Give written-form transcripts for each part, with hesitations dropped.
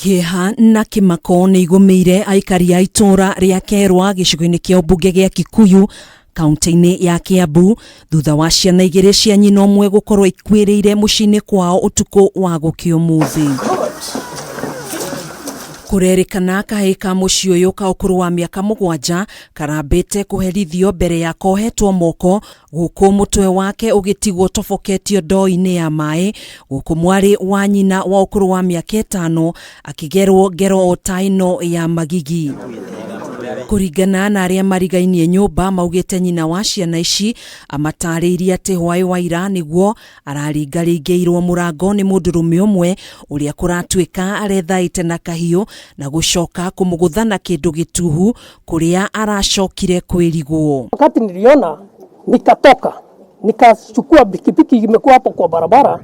Kĩeha na kĩmako nĩ igũmĩire aikari a itũũra rĩa Kerwa gĩcigo-inĩ kĩa ũmbunge gĩa Kikuyu kaunti-inĩ ya Kiambu thutha wa ciana igĩrĩ cia nyina ũmwe gũkorwo ikuĩrĩire mũciĩ-inĩ kwao ũtukũ wa gũkĩa ũmũthĩ. Kũrerĩkana kahĩĩ ka mũciĩ ũyũ ka ũkũrũ wa mĩaka 7 karambĩte kũherithio mbere ya kohetwo moko gũkũ mũtwe wake ũgĩtigwo toboketio ndoo-inĩ ya maĩ gũkũ mwarĩ wa nyina wa ũkũrũ wa mĩaka 5 akĩgerwo ngero o ta ĩno ya magigi. Kũringana na arĩa marigainie nyũmba maugĩte nyina wa ciana ici amatarĩirie atĩ hwaĩ wa ira nĩguo araringaringĩirwo mũrango nĩ mũndũrũme ũmwe ũrĩa kũratuĩka arethaĩte na kahiũ na gũcoka kũmũgũtha na kĩndũ gĩtuhu kũrĩa aracokire kwĩrigwo. Wakati niliona nikatoka nikachukua pikipiki imekuwa hapo kwa barabara,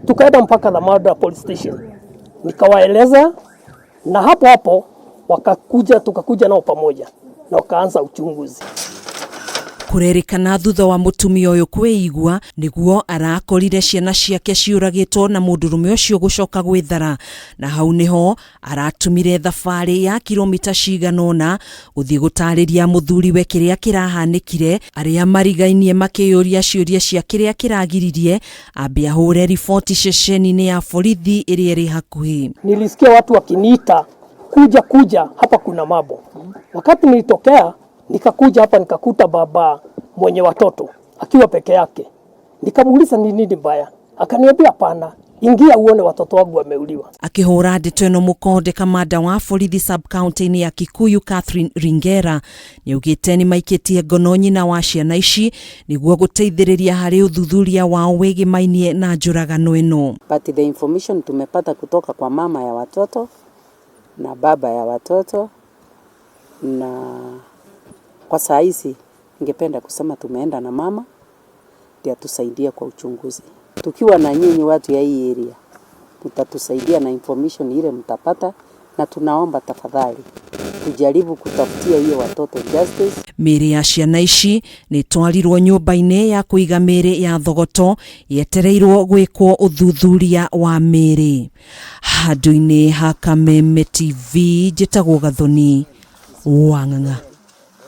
tukaenda mpaka Thamada police station, nikawaeleza na hapo hapo wakakuja, tukakuja nao pamoja na wakaanza uchunguzi. Kũrerĩkana thutha wa mũtumia ũyũ kwĩigua nĩguo arakorire ciana ciake ciũragĩtwo na mũndũrũme ũcio gũcoka gwĩthara, na hau nĩho aratumire thabarĩ ya kilomita cigana ũna gũthiĩ gũtarĩria mũthuriwe kĩrĩa kĩrahanĩkire, arĩa marigainie makĩyũria ciũria cia kĩrĩa kĩragiririe ambe ahũre riboti ceceni-inĩ ya borithi ĩrĩa ĩrĩ hakuhĩ. Nilisikia watu wakiniita kuja kuja, hapa kuna mambo. Wakati nilitokea nikakuja hapa nikakuta baba mwenye watoto akiwa peke yake. Nikamuuliza ni nini mbaya, akaniambia hapana, ingia uone watoto wangu wameuliwa. Akĩhũra ndeto ĩno mũkonde kamanda wa borithi sub county-inĩ ya Kikuyu Catherine Ringera nĩaugĩte nĩmaikĩtie ngono nyina wa ciana ici nĩguo gũteithĩrĩria harĩ ũthuthuria wao wĩgĩmainie na njũragano ĩno. But the information tumepata kutoka kwa mama ya watoto na baba ya watoto, na kwa saa hizi ningependa kusema tumeenda na mama ndiye atusaidie kwa uchunguzi. Tukiwa na nyinyi watu ya hii area mtatusaidia na information ile mtapata, na tunaomba tafadhali tujaribu kutafutia hiyo watoto justice. Mĩĩrĩ ya ciana ici nĩ ĩtwarirwo nyũmba-inĩ ya kũiga mĩĩrĩ ya Thogoto yetereirwo gwĩkwo ũthuthuria wa mĩĩrĩ. Handũ-inĩ ha Kameme TV njĩtagwo Gathoni wa Ng'ang'a.